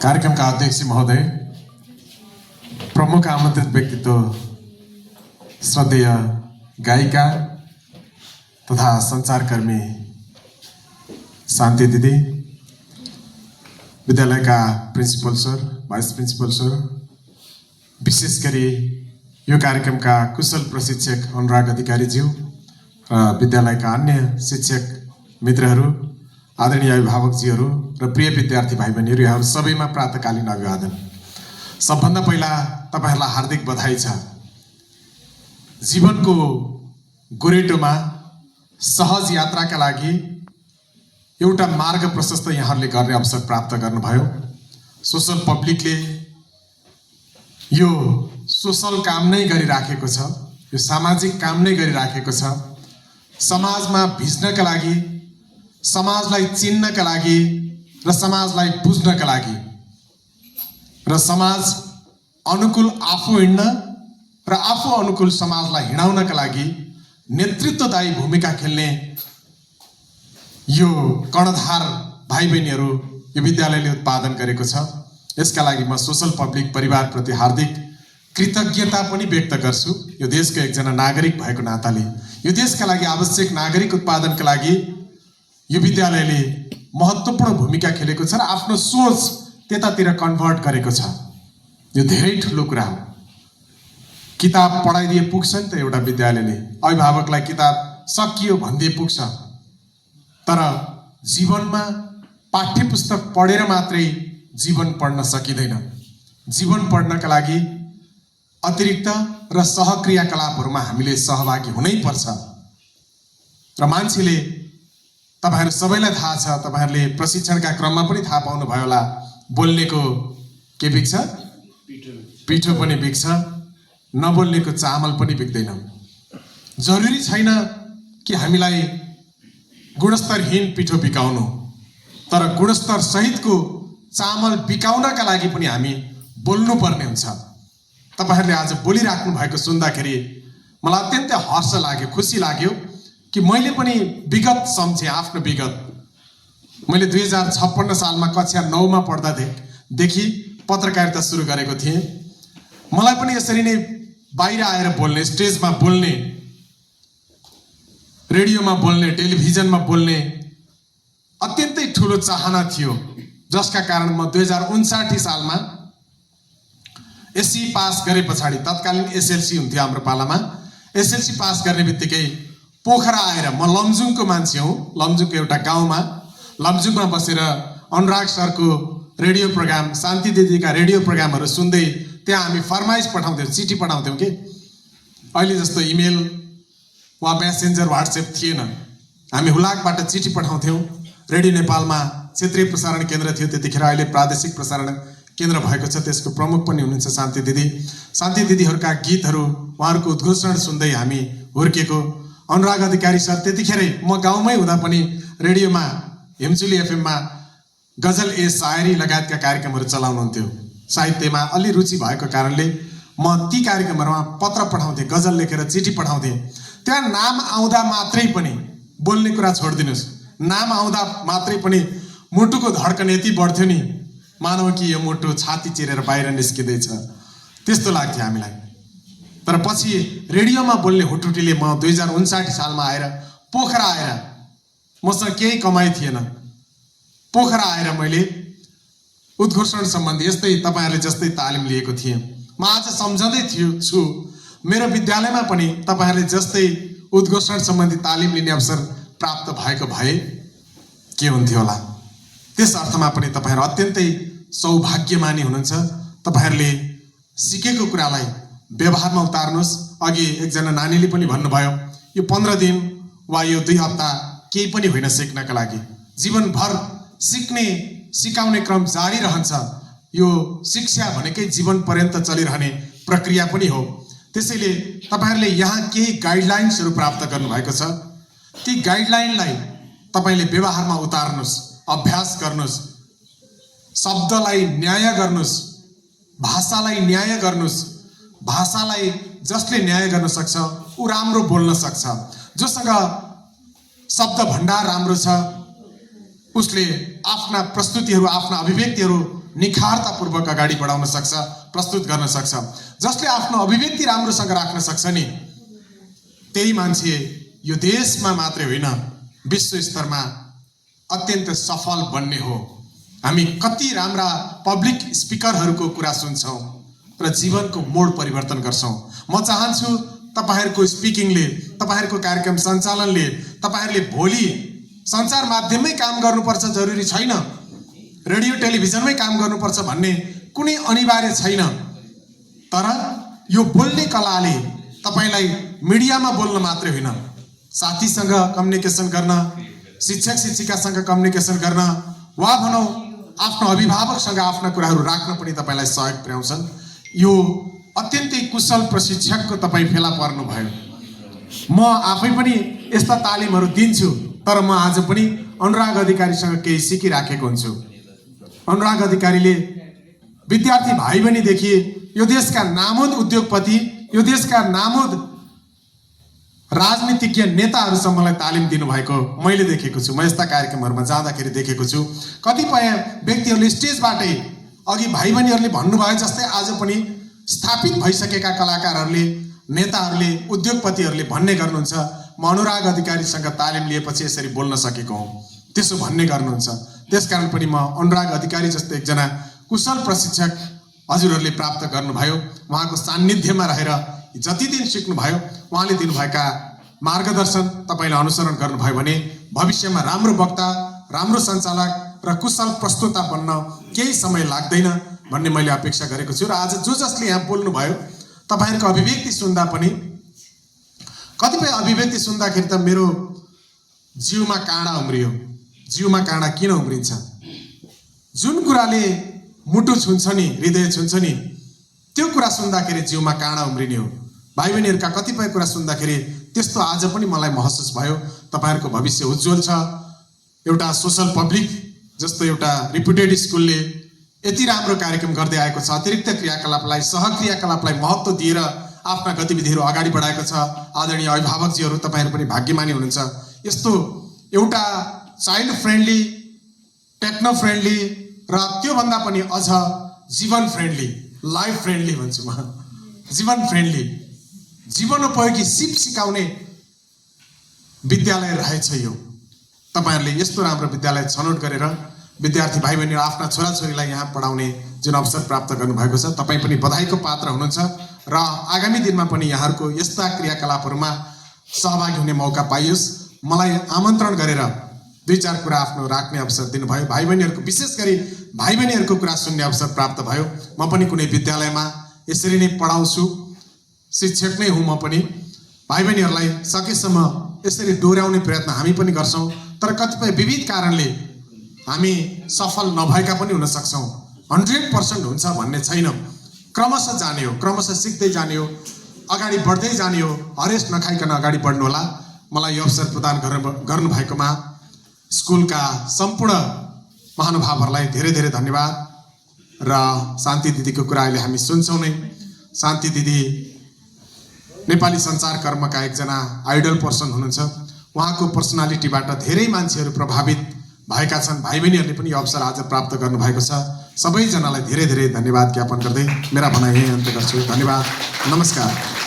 कार्यक्रमका अध्यक्ष महोदय, प्रमुख आमन्त्रित व्यक्तित्व श्रद्धेय गायिका तथा सञ्चारकर्मी शान्ति दिदी, विद्यालयका principal sir, vice principal sir, विशेष गरी यो कार्यक्रमका कुशल प्रशिक्षक अनुराग अधिकारीज्यू र विद्यालयका अन्य शिक्षक मित्रहरू, आदरणीय अभिभावकजीहरू र प्रिय विद्यार्थी भाइ बहिनीहरू, यहाँहरू सबैमा प्रातःकालीन अभिवादन। सबभन्दा पहिला तपाईहरुलाई हार्दिक बधाई छ। जीवनको गोरेटोमा सहज यात्राका लागि एउटा मार्ग प्रशस्त यहाँहरूले गर्ने अवसर प्राप्त गर्नुभयो। सोशल पब्लिकले यो सोशल काम नै गरिराखेको छ, यो सामाजिक काम नै गरिराखेको छ। समाजमा भिज्नका लागि, समाजलाई चिन्नका लागि र समाजलाई बुझ्नका लागि र समाज अनुकूल आफू हिँड्न र आफू अनुकूल समाजलाई हिँडाउनका लागि नेतृत्वदायी भूमिका खेल्ने यो कर्णधार भाइ बहिनीहरू यो विद्यालयले उत्पादन गरेको छ। यसका लागि म सोशल पब्लिक परिवारप्रति हार्दिक कृतज्ञता पनि व्यक्त गर्छु। यो देशको एकजना नागरिक भएको नाताले यो देशका लागि आवश्यक नागरिक उत्पादनका लागि यो विद्यालयले महत्त्वपूर्ण भूमिका खेलेको छ र आफ्नो सोच त्यतातिर कन्भर्ट गरेको छ। यो धेरै ठुलो कुरा हो। किताब पढाइदिए पुग्छ नि त एउटा विद्यालयले, अभिभावकलाई किताब सकियो भन्दिए पुग्छ, तर जीवनमा पाठ्यपुस्तक पढेर मात्रै जीवन पढ्न सकिँदैन। जीवन पढ्नका लागि अतिरिक्त र सहक्रियाकलापहरूमा हामीले सहभागी हुनै पर्छ। र मान्छेले, तपाईहरु सबैलाई थाहा छ, तपाईहरुले प्रशिक्षणका क्रममा पनि थाहा पाउनु भयो होला, बोल्नेको के बिग्छ? पिठो पनि बिग्छ, नबोल्नेको चामल पनि बिग्दैन। जरुरी छैन कि हामीलाई गुणस्तरहीन पिठो बिकाउनु, तर गुणस्तर सहितको चामल बिकाउनका लागि पनि हामी बोल्नु पर्ने हुन्छ। तपाईहरुले आज बोलिराख्नु भएको सुन्दाखेरि मलाई अत्यन्तै हर्ष लाग्यो, खुसी लाग्यो कि मैले पनि विगत सम्झेँ, आफ्नो विगत। मैले 2056 सालमा कक्षा 9 मा पढ्दादेखि पत्रकारिता सुरु गरेको थिएँ। मलाई पनि यसरी नै बाहिर आएर बोल्ने, स्टेजमा बोल्ने, रेडियोमा बोल्ने, टेलिभिजनमा बोल्ने अत्यन्तै ठुलो चाहना थियो, जसका कारण म 2059 सालमा एससी पास गरे पछाडि, तत्कालीन एसएलसी हुन्थ्यो हाम्रो पालामा, एसएलसी पास गर्ने बित्तिकै पोखरा आएर, म लमजुङको मान्छे हुँ, लमजुङको एउटा गाउँमा, लमजुङमा बसेर अनुराग सरको रेडियो प्रोग्राम, शान्ति दिदीका रेडियो प्रोग्रामहरू सुन्दै त्यहाँ हामी फरमाइस पठाउँथ्यौँ, चिठी पठाउँथ्यौँ कि अहिले जस्तो इमेल वा मेसेन्जर व्हाट्सएप थिएन। हामी हुलाकबाट चिठी पठाउँथ्यौँ। रेडियो नेपालमा क्षेत्रीय प्रसारण केन्द्र थियो त्यतिखेर, अहिले प्रादेशिक प्रसारण केन्द्र भएको छ, त्यसको प्रमुख पनि हुनुहुन्छ शान्ति दिदी। शान्ति दिदीहरूका गीतहरू, उहाँहरूको उद्घोषण सुन्दै हामी हुर्केको। अनुराग अधिकारी सर त्यतिखेरै म गाउँमै हुँदा पनि रेडियोमा, हिमचुली एफएममा गजल ए शायरी लगायतका कार्यक्रमहरू चलाउनुहुन्थ्यो। साहित्यमा अलि रुचि भएको कारणले म ती कार्यक्रमहरूमा पत्र पठाउँथेँ, गजल लेखेर चिठी पठाउँथेँ। त्यहाँ नाम आउँदा मात्रै पनि, बोल्ने कुरा छोडिदिनुहोस्, नाम आउँदा मात्रै पनि मुटुको धड्कन यति बढ्थ्यो नि, मानव कि यो मुटु छाती चिरेर बाहिर निस्किँदैछ, त्यस्तो लाग्थ्यो हामीलाई। तर पछि रेडियोमा बोल्ने हुटुटीले म 2059 सालमा आएर, पोखरा आएर, मसँग केही कमाइ थिएन, पोखरा आएर मैले उद्घोषण सम्बन्धी यस्तै तपाईहरुले जस्तै तालिम लिएको थिएँ। म आज सम्झँदै छु, मेरो विद्यालयमा पनि तपाईहरुले जस्तै उद्घोषण सम्बन्धी तालिम लिने अवसर प्राप्त भएको भए के हुन्थ्यो होला। त्यस अर्थमा पनि तपाईहरु अत्यन्तै सौभाग्यमानी हुनुहुन्छ। तपाईहरुले सिकेको कुरालाई व्यवहारमा उतार्नुहोस्। अघि एकजना नानीले पनि भन्नुभयो, यो 15 दिन वा यो 2 हप्ता केही पनि होइन सिक्नका लागि, जीवनभर सिक्ने सिकाउने क्रम जारी रहन्छ। यो शिक्षा भनेकै जीवन पर्यन्त चलिरहने प्रक्रिया पनि हो। त्यसैले तपाईहरुले यहाँ केही गाइडलाइन्सहरू प्राप्त गर्नुभएको छ, ती गाइडलाइनलाई तपाईले व्यवहारमा उतार्नुहोस्, अभ्यास गर्नुहोस्, शब्दलाई न्याय गर्नुहोस्, भाषालाई न्याय गर्नुहोस्। भाषालाई जसले न्याय गर्न सक्छ ऊ राम्रो बोल्न सक्छ। जोसँग शब्द भण्डार राम्रो छ उसले आफ्ना प्रस्तुतिहरू, आफ्ना अभिव्यक्तिहरू निखारतापूर्वक अगाडि बढाउन सक्छ, प्रस्तुत गर्न सक्छ। जसले आफ्नो अभिव्यक्ति राम्रोसँग राख्न सक्छ नि, त्यही मान्छे यो देशमा मात्रै होइन विश्व स्तरमा अत्यन्त सफल बन्ने हो। हामी कति राम्रा पब्लिक स्पिकरहरूको कुरा सुन्छौँ र जीवनको मोड परिवर्तन गर्छौँ। म चाहन्छु तपाईहरुको स्पिकिङले, तपाईहरुको कार्यक्रम सञ्चालनले, तपाईहरुले भोलि सञ्चार माध्यममै काम गर्नुपर्छ जरुरी छैन, रेडियो टेलिभिजनमै काम गर्नुपर्छ भन्ने कुनै अनिवार्य छैन। तर यो बोल्ने कलाले तपाईलाई मिडियामा बोल्न मात्रै होइन, साथीसँग कम्युनिकेसन गर्न, शिक्षक शिक्षिकासँग कम्युनिकेसन गर्न, वा भनौँ आफ्नो अभिभावकसँग आफ्ना कुराहरू राख्न पनि तपाईलाई सहयोग पुर्याउँछन्। यो अत्यन्तै कुशल प्रशिक्षकको तपाईँ फेला पर्नुभयो। म आफै पनि यस्ता तालिमहरू दिन्छु, तर म आज पनि अनुराग अधिकारीसँग केही सिकिराखेको हुन्छु। अनुराग अधिकारीले विद्यार्थी भाइ बहिनीदेखि यो देशका नामुद उद्योगपति, यो देशका नामुद राजनीतिज्ञ नेताहरूसम्मलाई तालिम दिनुभएको मैले देखेको छु। म यस्ता कार्यक्रमहरूमा जाँदाखेरि देखेको छु। कतिपय व्यक्तिहरूले स्टेजबाटै अघि भाइ बहिनीहरूले भन्नुभयो जस्तै आज पनि स्थापित भइसकेका कलाकारहरूले, नेताहरूले, उद्योगपतिहरूले भन्ने गर्नुहुन्छ, म अनुराग अधिकारीसँग तालिम लिएपछि यसरी बोल्न सकेको हुँ, त्यसो भन्ने गर्नुहुन्छ। त्यसकारण पनि म अनुराग अधिकारी जस्तो एकजना कुशल प्रशिक्षक हजुरहरूले प्राप्त गर्नुभयो। उहाँको सान्निध्यमा रहेर जति दिन सिक्नुभयो, उहाँले दिनुभएका मार्गदर्शन तपाईले अनुसरण गर्नुभयो भने भविष्यमा राम्रो वक्ता, राम्रो सञ्चालक र कुशल प्रस्तुता बन्न केही समय लाग्दैन भन्ने मैले अपेक्षा गरेको छु। र आज जो जसले यहाँ बोल्नुभयो, तपाईहरुको अभिव्यक्ति सुन्दा पनि, कतिपय अभिव्यक्ति सुन्दाखेरि त मेरो जिउमा काँडा उम्रियो। जिउमा काँडा किन उम्रिन्छ? जुन कुराले मुटु छुन्छ नि, हृदय छुन्छ नि, त्यो कुरा सुन्दाखेरि जिउमा काँडा उम्रिने हो। भाइ बहिनीहरूका कतिपय कुरा सुन्दाखेरि त्यस्तो आज पनि मलाई महसुस भयो। तपाईहरुको भविष्य उज्जवल छ। एउटा सोशल पब्लिक जस्तो एउटा रिप्युटेड स्कुलले यति राम्रो कार्यक्रम गर्दै आएको छ, अतिरिक्त क्रियाकलापलाई, सहक्रियाकलापलाई महत्त्व दिएर आफ्ना गतिविधिहरू अगाडि बढाएको छ। आदरणीय अभिभावकजीहरू तपाईहरु पनि भाग्यमानी हुनुहुन्छ। यस्तो एउटा चाइल्ड फ्रेन्डली, टेक्नो फ्रेन्डली र त्योभन्दा पनि अझ जीवन फ्रेन्डली, लाइफ फ्रेन्डली भन्छु म, जीवन फ्रेन्डली, जीवनोपयोगी सिप सिकाउने विद्यालय रहेछ यो। तपाईहरुले यस्तो राम्रो विद्यालय छनौट गरेर विद्यार्थी भाइ बहिनी आफ्ना छोराछोरीलाई यहाँ पढाउने जुन अवसर प्राप्त गर्नुभएको छ, तपाईँ पनि बधाईको पात्र हुनुहुन्छ। र आगामी दिनमा पनि यहाँहरूको यस्ता क्रियाकलापहरूमा सहभागी हुने मौका पाइयोस्। मलाई आमन्त्रण गरेर दुई चार कुरा आफ्नो राख्ने अवसर दिनुभयो। भाइ बहिनीहरूको, विशेष गरी भाइ बहिनीहरूको कुरा सुन्ने अवसर प्राप्त भयो। म पनि कुनै विद्यालयमा यसरी नै पढाउँछु, शिक्षक नै हुँ म पनि। भाइ बहिनीहरूलाई सकेसम्म यसरी डोर्याउने प्रयत्न हामी पनि गर्छौँ। तर कतिपय विविध कारणले हामी सफल नभएका पनि हुन सक्छौँ। 100% हुन्छ भन्ने छैन। क्रमशः जाने हो, क्रमशः सिक्दै जाने हो, अगाडि बढ्दै जाने हो। हरेस नखाइकन अगाडि बढ्नु होला। मलाई यो अवसर प्रदान गर्नुभएकोमा स्कुलका सम्पूर्ण महानुभावहरूलाई धेरै धेरै धन्यवाद। र शान्ति दिदीको कुरा अहिले हामी सुन्छौँ नै। शान्ति दिदी नेपाली सञ्चारकर्मका एकजना आइडल पर्सन हुनुहुन्छ। उहाँको पर्सनालिटीबाट धेरै मान्छेहरू प्रभावित भएका छन्। भाइ बहिनीहरूले पनि यो अवसर आज प्राप्त गर्नुभएको छ। सबैजनालाई धेरै धेरै धन्यवाद ज्ञापन गर्दै मेरा भनाइ यही अन्त्य गर्छु। धन्यवाद, नमस्कार।